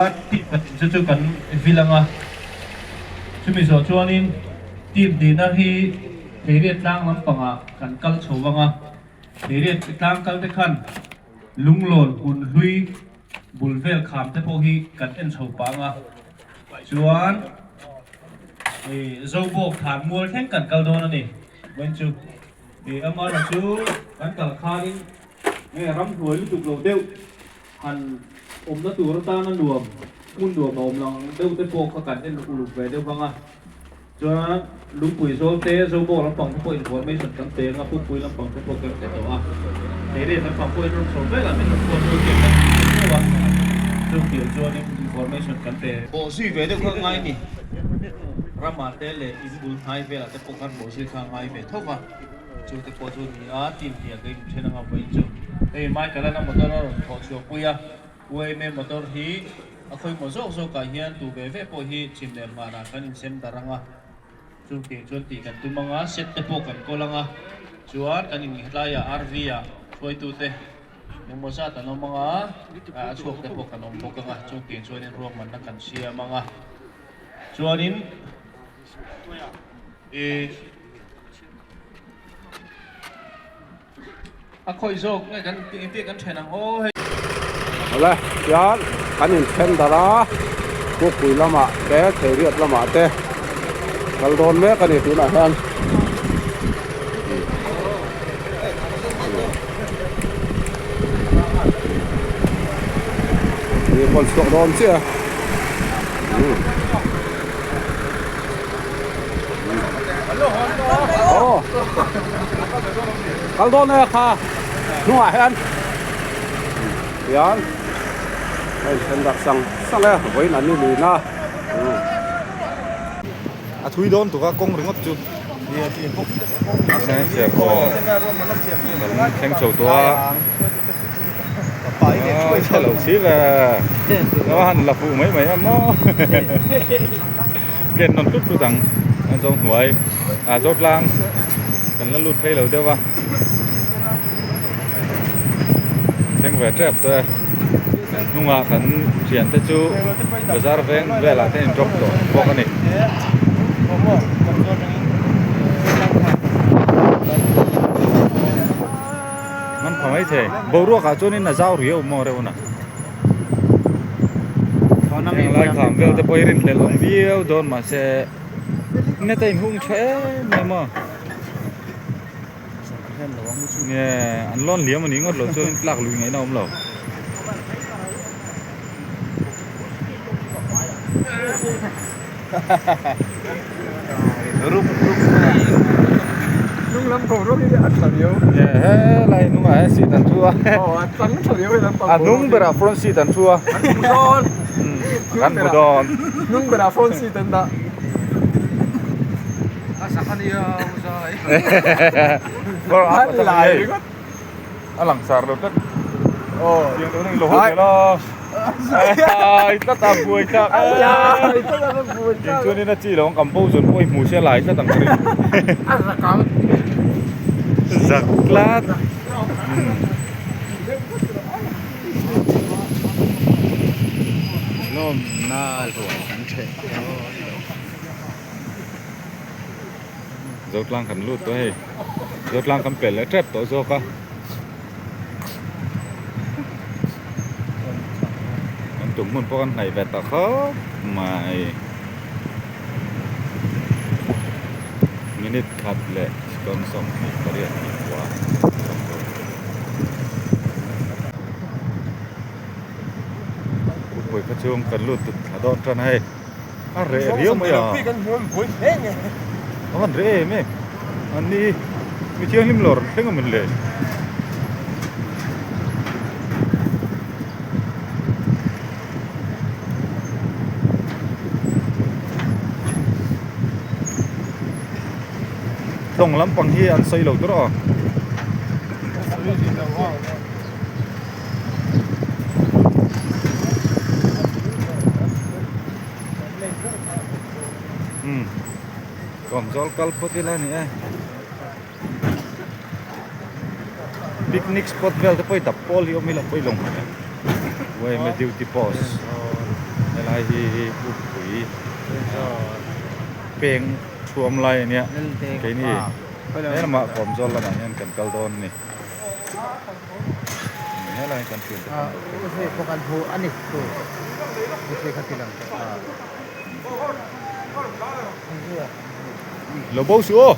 Team pahnih chu chu kan vil ang a, chumi zawh chuanin team hnihna hi Theiriat tlang lampangah kan kal chho vang a, Theiriat tlang kal te khan Lunglawn hmun hlui bul vel kham te pawh hi kan en chho pah ang a, chuan Zobawk thlan mual thleng kan kal dawn a ni. Vawiin chu Amara chu kan kal khanin nge ramhnuai lutuk lo deuh. Han awmna tur atana nuam, hmun nuam a awm lang deuh te pawh kha kan en uluk ve deuh vang a. Chuan Lungpui zawl te, Zobawk lampang te pawh information kan pe anga, Pukpui lampang te pawh kan pe tawh a. Theiriat lampang pawhin rawn chho vel a, min rawn phone dawn chiah kan ti ve deuh a. Chutiang chuanin information kan pe. Bawh zui ve deuh kha ngai ni. Ramah te leh in bul hnai velah te pawh khan bawh zui kha ngai ve tho va. Chu te pawh chu ni a, team hnial ka inthen anga vawiin chu hei Michael-an a motor a rawn thawh chhuah pui a, UAMA motor hi a khawimawh zawk zawkah hian tu ve ve pawh hi chhim leh hmanah kan insem darh anga, chungtiang chuan tih kan tum anga, set te pawh kan kawl anga, chuan kan innghetlaiah RV-ah hruaitute engmaw zat an awm anga, a chhuak te pawh kan awm bawk anga, chungtiang chuanin ruahmanna kan siam anga, chuanin ih. A khawih zawk nge kan engtin kan then ang aw hei. Awle chuan kan inthen darh a, Pukpui lamah te Theiriat lamah te kal dawn mek a ni tunah hian. Ni pawn chhuak dawn chiah a. Kal dawn e kha hnungah hian hian a inthen darh sang sang e vawiin an ni lin a. A thui dawn tuk a kawng ringawt chu kan thleng chho tawh a aaa chhe lo si ve a han la fuh mai mai a maw. Ken nawn tlut tlut ang an zo hnuai ah zo tlang kan la lut phei lo deuh va thleng ve tep tawh e hnungah kan thian te chu bazar veng velah te in drop tawh bawk a ni. Man pha mai thei boruak ah chuanin a zau riau maw reuh na. Heng lai kham vel te pawh hi rinhlelh awm viau dawn mahse net a inhung tha em em a nge an lawn liam a nih ngawt loh chuan tlak lui ngaihna a awm lo. Helai hnungah hian seat an thu a a hnung berah front seat an thu a kan hmu dawn a lang sar lo tlat tiang deuh in lo haw zel a ai tlat a buai thlak tiang chuanin a chi lo ang composer pawh i hmu sia lai tlat ang ka ring zak tlat Zotlang kan lut tawh hei Zotlang kan pel leh tep tawh zawk a kan tum hmun pawh kan hnaih ve ta khawp mai minute khat leh second 28 tih pawh a Pui kha chung kan lut thla dawn tan a hei. A reh riau mai a. A van reh em em. An ni mi thianghlim lawr thleng a min le. Tlawng lampang hi an sawi lo tur aw. Umm kawmzawl kal phawt ila a ni e picnic spot vel te pawh hi dap pawl hi awm ila pawh i lawng mai a yma duty post. Helai hi Pukpui peng thuam lai a nia keini he lamah Kawmzawl lamah hian kan kal dawn a ni helai kan thian te kan lo thleng a. Lo bo suh aw.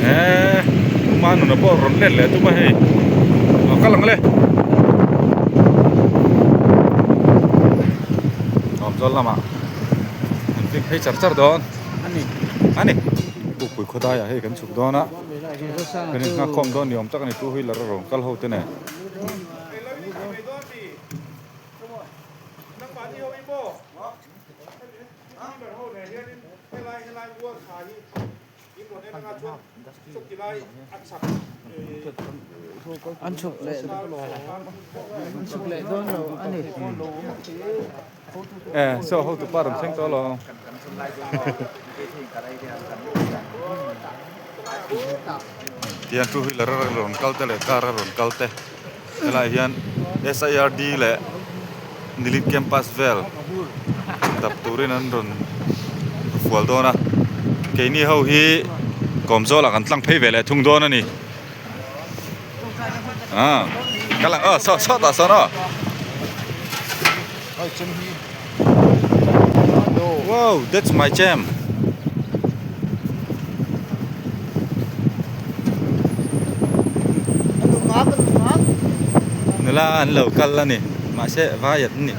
Eee tuma nuna pawh rawn let leh tum a hei a kal ang le. Awmzawl lamah an fing phei char char dawn a ni. Pukpui khawdaiah hei kan chhuk dawn a kan innghakhawm dawn ni awm tak a ni two wheeler a rawn kal ho te nen. An chhuk leh an chhuk leh dawn lo a ni. E saw hotu pa rawn thleng tawh lo. Tihian two wheeler a rawn kal te leh car a rawn kal te. Helaiah hian SIRD leh Nilit campus vel dap turin an rawn fual dawn a keini ho hi Kawmzawl ah kan tlang phei ve leh thung dawn a ni ah kal ang aw saw sawtah sawn aw wow that's my chem. Nula an lo kal a ni mahse vai an ni.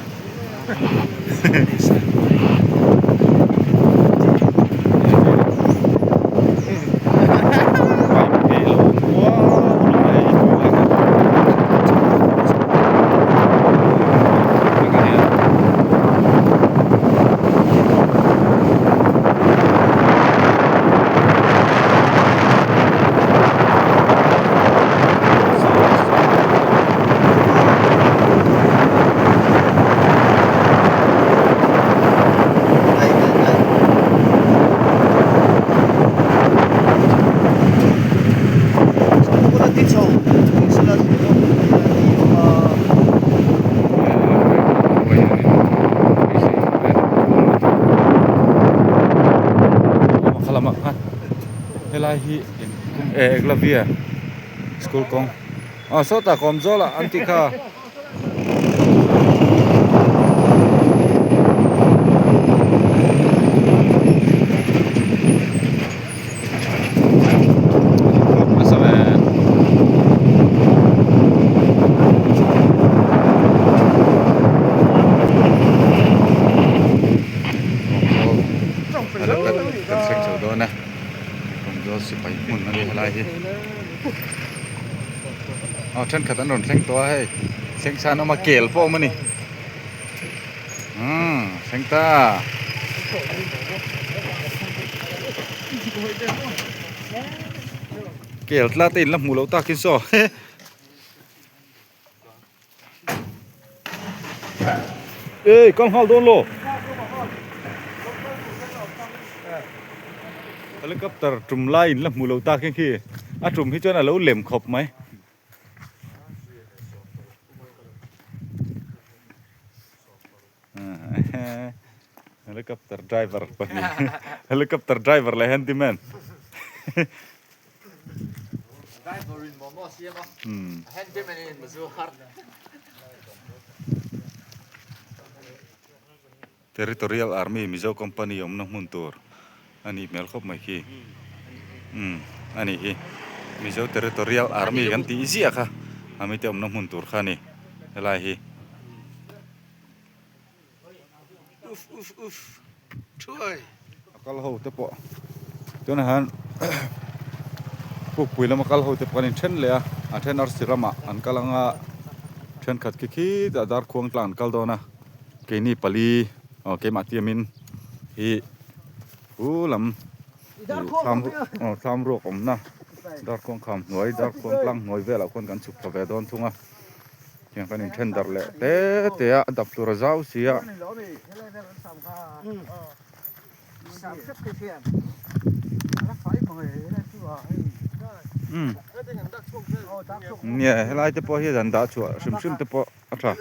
Helai hi Eklavia school kawng aw sawtah ka awm zawlah an tih kha. Kan thleng chho dawn a Kawmzawl sipai hmun a ni helai hi aw thenkhat an rawn thleng tawh a hei thleng sa an awm a kel pawh a awm a ni umm thleng ta. Kel tla te in la hmuh loh takin saw Ey kal nghal dawn lo Helicopter tum lai in la hmuh loh takin khi a tum hi chuan a lo lem khawp mai. Helicopter driver pahnih helicopter driver leh handyman Driver in momo siam a handyman in mazu har Territorial Army Mizo Company awmna hmun tur a nih hmel khawp mai khi umm a nih hi Mizo Territorial Army kan tih ziah kha a mite awmna hmun tur kha a ni helai hi. Uff uff uff thuai. A kal ho te pawh tunah hian pukpui lama kal ho te pawh an inthen leh a a then arsi ramah an kal ang a thenkhat khi khi tah darkhuang tlang an kal dawn a keini pali aw keimah tiamin hi hu lam thlam aw thlam ruak awmna darkhuang kham hnuai darkhuang tlang hnuai velah khuan kan chhuk thla ve dawn thung a. Tiang kan inthen darh leh te te a, a dap tur a zau si a. Umm nia helai te pawh hi dan dah chhuah hrim hrim te pawh a tha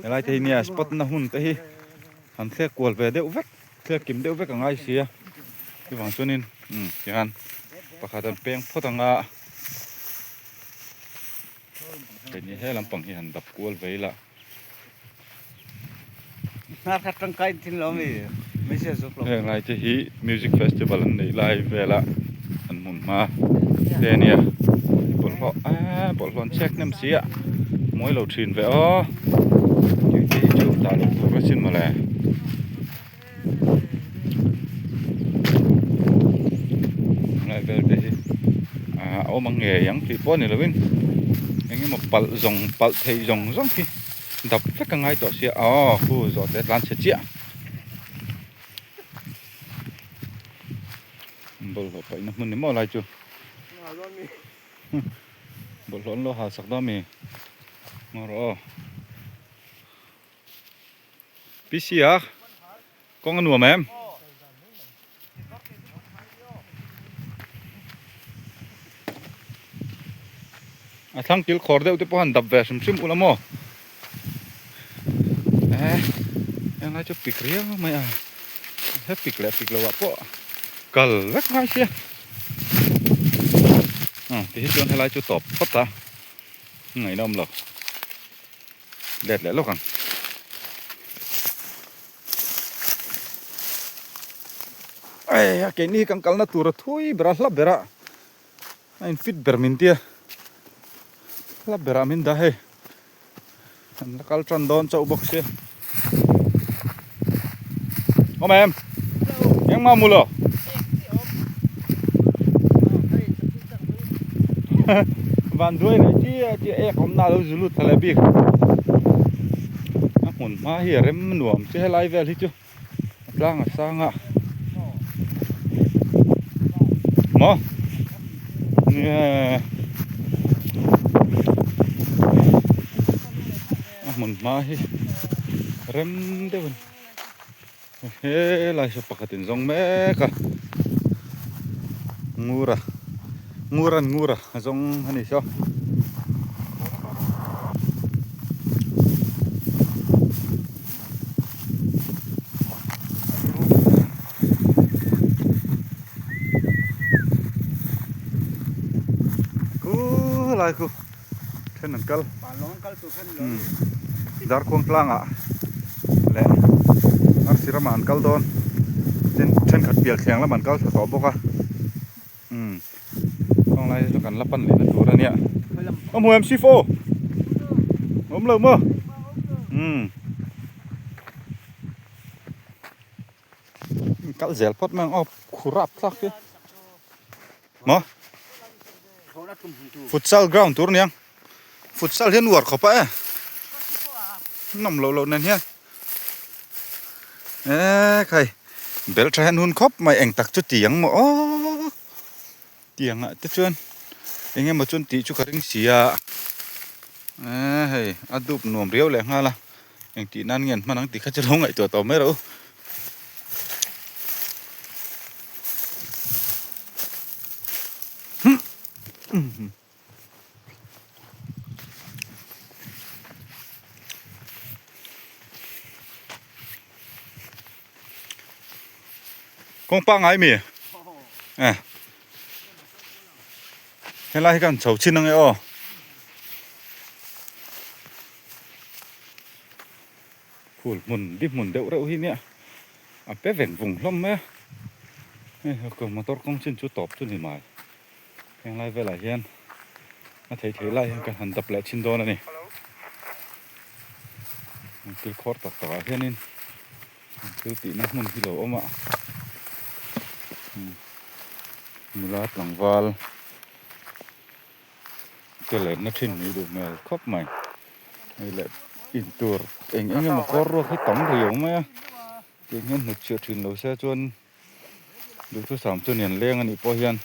helai te hi nia spot na hun te hi han thlek kual ve deuh vek thlek kim deuh vek a ngai sia chuvang chuanin umm tihian pakhat an peng phawt anga keini he lampang hi han dap kual ve ila. Heng lai te hi music festival an neih lai vela an hmun hma te a nia bawlhhlawh eee bawlhhlawh an chhek hnem si a mawi lo thin ve aw tih te hi chu dah loh tur asin mawle. Helai vel te hi ah a awm ang ngei ang tih pawh a ni lovin eng emaw palh zawng palh theih zawng zawng khi dap vek a ngai tawh sia aw khu zawh te a tlan chhe chiah bawlhhlawh paihna hmun ni maw lai chu bawlhhlawh an lo hal sak dawn a mi ngaw rawh aw. PC a kawng a nuam em? A thlang kil khawr deuh te pawh han dap ve hrim hrim ula maw? Eh, englai chu pik riau mai a, he pik leh pik loh ah pawh kal vek ngai sia. Ti hi chuan helai chu tawp phawt a, ngaihnawm lo. Let leh lawk ang. Ei a keini hi kan kalna tur a thui ber a hla ber a a in fit ber min tia hla ber ah min dah hei an la kal tan dawn chauh bawk sia awm em engmah mu lo Van duai leh chiah chiah ek awmna a lo zu lut thla leh bik a hmun hma hi a rem nuam che helai vel hi chu a tlang a sang a maw nge a hmun hma hi rem deuh a ni. Helai saw pakhat in zawng mek a ngura nguran ngura a zawng a ni saw. Khu lai khu then an kal Darkhuang tlangah leh arsi ramah an kal dawn tin thenkhat pial thleng lamah an kal thla tawh bawk a umm khawng lai hi chu kan la pan leh na tur a nia a hmu em sifo awm lo maw umm kal zel phawt mai ang aw khurap thlak hi. Maw? Futsal ground tur aniang. Futsal hian uar khawp a e. Nawm loh loh nen hian. E khai bel tha hian hun khawp mai eng tak chu ti ang maw aw. Tiang ah te chuan eng emaw chuan tih chu ka ring si a. E hei a dup nuam riau leh nghal a. Eng tih nan nge an hman ang tih kha chu lo ngaihtuah tawh mai rawh u. Kawng pangngai mi eh helai hi kan chho chin ange aw. Phul hmun di hmun deuh reuh hi nia a pe veng vung hlawm mai a hei ka motor kawng chin chu tawp chu ni mai heng lai velah hian a thei thei lai hian kan han dap leh thin dawn a ni thil khawr tak tak ah hianin thil tihna hmun hi lo awm a nula tlangval. Ke lenna thin mai duh hmel khawp mai hei leh in tur eng eng emaw kawr ruak hi tam riau mai a tiang hian hnut chhiah thin lo se chuan duhthusam chu nian leng anih pawh hian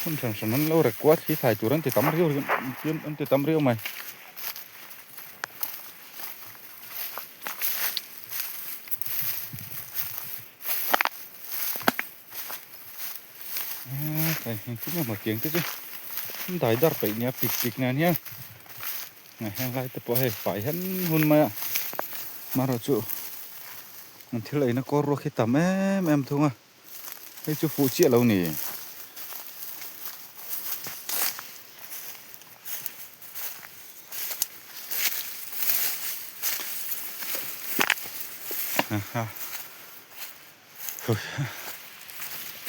hun hran hran an lo rek kual thli thlai tur an ti tam riau riau an ti tam riau mai. Engtin nge maw tiang te chu an dai dar peih nia pik pik nen hian heng lai te pawh hei fai hen hun mai a marawh chu an thil eina kawr ruak hi tam em em thung a hei chu fuh chiah lo ni.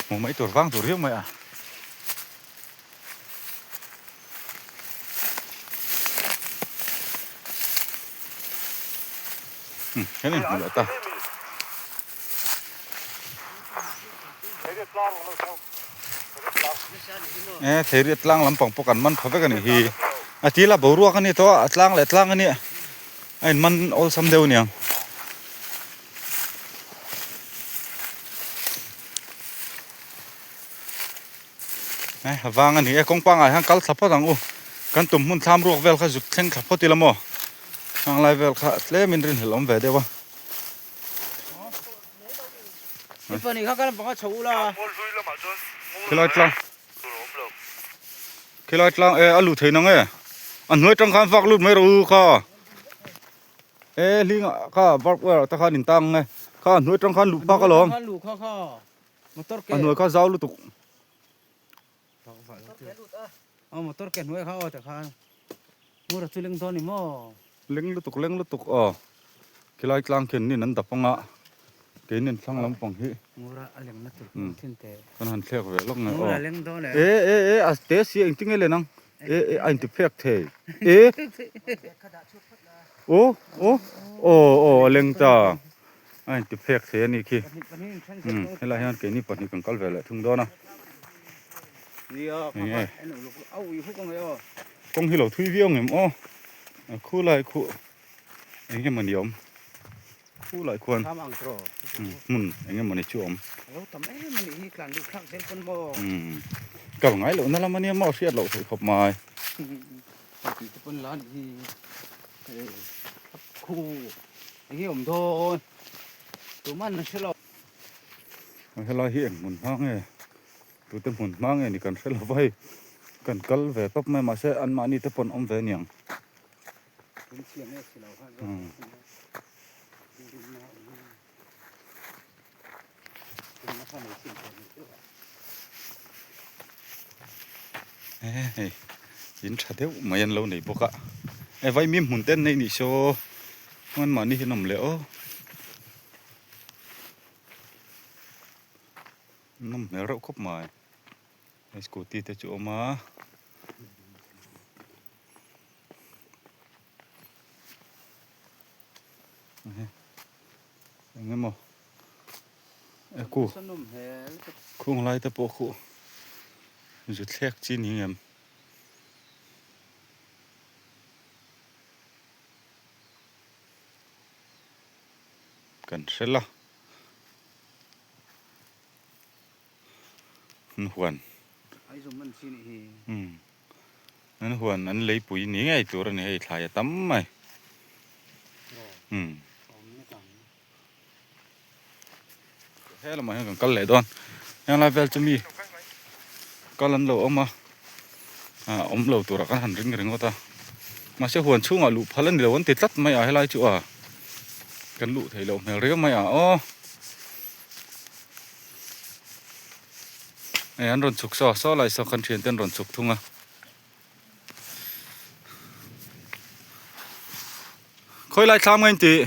Hmuh mai tur vang tur riau mai a. Hian in hmu leh ta. E theiriat tlang lampang pawh kan man pha vek a nih hi. A tila boruak a ni tawh a, a tlang leh tlang a nia. A in man awlsam deuh aniang. A vang a ni e kawng pangai hian kal thla phawt ang u kan tum hmun thlam ruak vel kha zut thleng thla phawt ila maw hang lai vel kha tlem in rinhlelh awm ve deuh a. Khilai tlang khilai tlang e a luh thei nang e a hnuai tang khan vak lut mai rawh u kha. E hling ah kha barb wire ah te khan in tang nge kha a hnuai tang khan luh phak alawm a hnuai kha zau lutuk leng lutuk leng lutuk aw khilai tlang khian nin an dap anga keinin thlang lampang hi kan han thlek ve lawk nge aw e e e a te si engtin nge len ang. E e a inti phek thei e aw aw aw aw a leng ta a inti phek thei a nih khi umm helai hian keini pahnih kan kal ve leh thung dawn a eng nge kawng hi lo thui viau ngem aw khu lai khu eng nge mawni awm. Khu lai khuan hmun eng emawni chu a awm. Kal ngai loh na lam ania maw hriat loh theih khawp mai. Helai hi eng hmun hma nge tute hmun hma nge ni kan hre lo va hei kan kal ve tawp mai mahse anmahni te pawn awm ve aniang. Hei in tha deuh mai an lo nei bawk a e vaimim hmun te an nei nih saw chuan mahni hi an awm leh aw nawm hmel reuh khawp mai hei scooty te chu a awm a. Eng emaw e ku khung lai te pawh khuh zu thlek chi ni ngem. Kan hre la. An huan an huan an leipui ni ngei tur a ni hei thlai a tam mai umm he lamah hian kan kal leh dawn heng lai vel chu mi kal an lo awm a ah awm lo turah kan han ring ringawt a mahse huan chhungah luh phal a ni lo an ti tlat mai a helai chu a kan luh theih loh hmel riau mai a aw. Hei an rawn chhuk saw saw lai saw khan thian te an rawn chhuk thung a khawi lai thlam nge in tih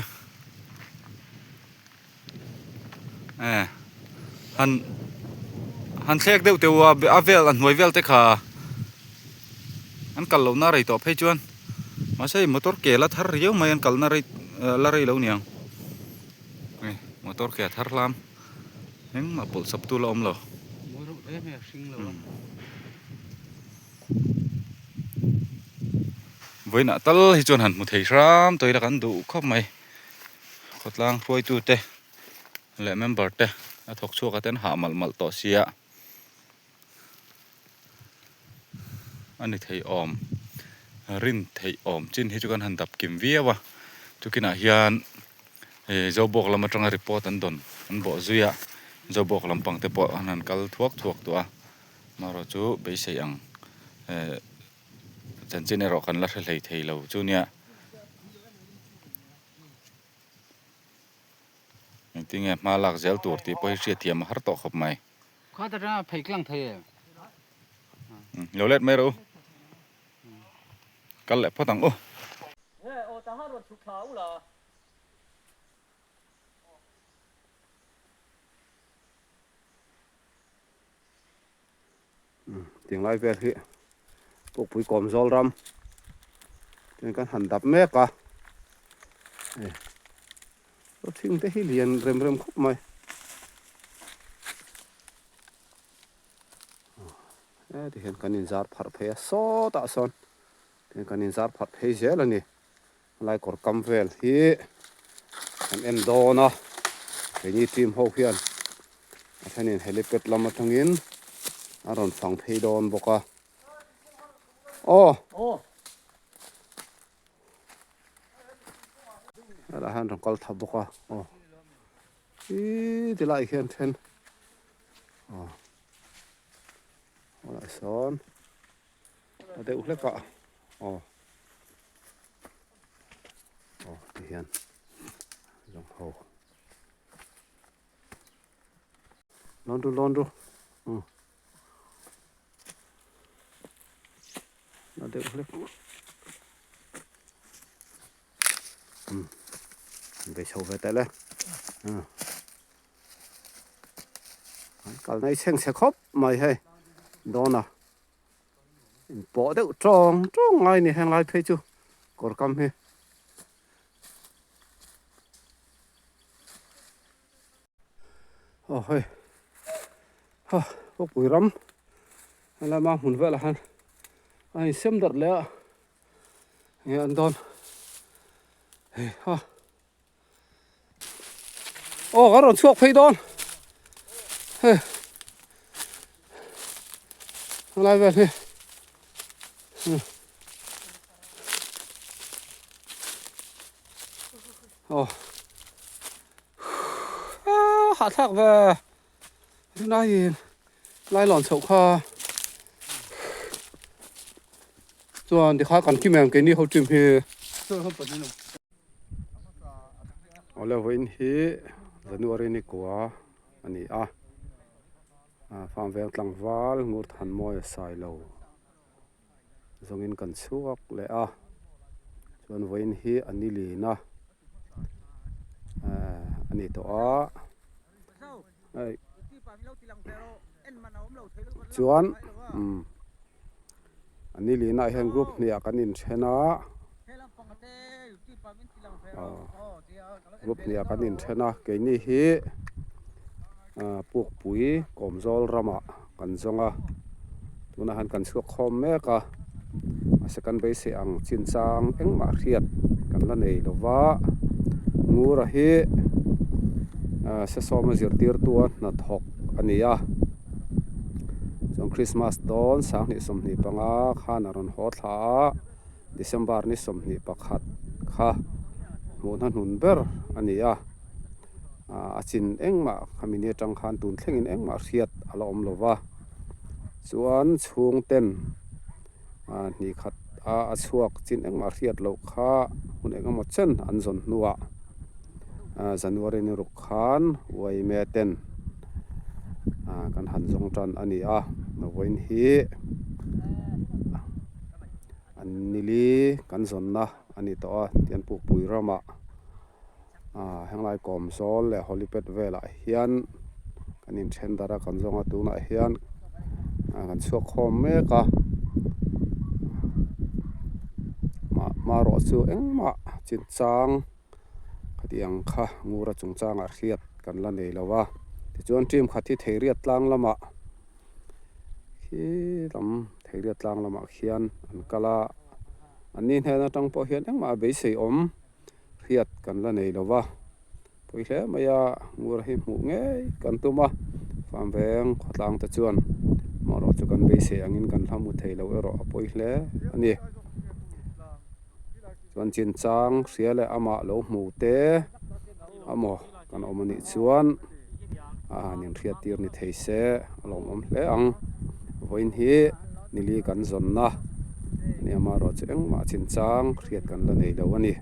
e han han thlek deuh teuh a a vel a hnuai vel te kha an kal lohna rei tawh phei chuan mahse hei motor ke la thar riau mai an kalna rei la rei lo niang hei motor ke a thar hlam. Engmah pawlh sap tu la awm lo. Vawiinah tal hi chuan han hmu thei hram tawh ila kan duh khawp mai. Khawtlang hruaitu te leh member te a thawk chhuak a ten hah malh malh tawh sia a ni thei awm rin theih awm chin hi chu kan han dap kim viau a chukinah hian Hei Zobawk lam atanga report an dawn an bawh zui a, Zobawk lampang te pawh an han kal thuak thuak tawh a. Marawh chu beisei ang eh chanchin erawh kan la hre hlei thei lo chu nia. Engtinge hma lak zel tur tih pawh hi hriatthiam a har tawh khawp mai. Khat atanga phei tlang thei em? Lo let mai rawh u. Kal leh phawt ang u. Nge aw tahan rawn chhuk thla u la. Tiang lai vel hi pukpui kawm zawl ram chuan kan han dap mek a hei thing te hi lian rem rem khawp mai heti hian kan inzar pharh phei a sawtah sawn tihian kan inzar pharh phei zel a ni Helai kawr kam vel hi kan en dawn a, keini team ho hian a thenin helipad lam atangin a rawn fang phei dawn bawk a. Aw! Helai hian rawn kal tha bawk a, aw ih ti lai hian then aw helai sawn a deuh hlek a aw. Aw ti hian zawng ho lawn ru lawn ru umm a deuh hlek umm an bei chho ve teh le umm an kalna hi chhengchhe khawp mai hei dawn a. Inpawh deuh tawng tawng ngai a ni heng lai phei chu kawr kam hi. Aw hei ha kawpui ram helai mang hmun velah hian a insem darh leh a enge an dawn hei ha. Aw kan rawn chhuak phei dawn hei helai vel hi aw hahthlak ve tunlaiin lai lawn chhoh kha chuan tikha kan kim em keini ho team hi. Awle vawiin hi January ni kua a ni a, farm veng tlangval ngur than mawi a sai lo zawngin kan chhuak leh a, chuan vawiin hi a ni lin a a ni tawh a hei chuan umm A ni lihna ah hian group hnih ah kan inthen a group hnih ah kan inthen a keini hi pukpui kawmzawl ramah kan zawng a tunah hian kan chhuak khawm mek a mahse kan beisei ang chinchang engmah hriat kan la nei lo va Ngura hi sesawma zirtirtu a hnathawk a ni a. Chuan Christmas dawn sanghnih 25 khan a rawn haw thla a, December ni 21 kha hmuhna hnun ber a ni a, a chin engmah khami ni atang khan tun thlengin engmah hriat a la awm lo va, chuan chhungten hnih khat a a chhuak chin engmah hriat loh kha hun eng emaw chen an zawn hnuah January ni ruk khan uaime ten kan han zawng tan a ni a, vawiin hi an nili kan zawnna a ni tawh a tian pukpui ramah henglai kawm zawl leh helipad velah hian kan inthen darh a kan zawng a tunah hian kan chhuak khawm mek a hmarawh chu engmah chinchang khatiang kha ngura chungchangah hriat kan la nei lo a tichuan team khat hi theiriat tlang lamah khi lam theiriat tlang lamah khian an kal a an ni hnen atang pawh hian engmah a beisei awm. Hriat kan la nei lo va, pawi hle mai a, ngur hi hmuh ngei kan tum a, farm veng khawtlang te chuan amaherawh chu kan beisei angin kan hla hmu thei lo erawh a pawi hle a ni. Chuan chinchang hria leh amah lo hmu te amaw kan awm anih chuan a han inhriat tir ni thei se a lawmawm hle ang. Vawiin hi nili kan zawnna a ni amaherawhchu engmah chinchang hriat kan la nei lo a ni.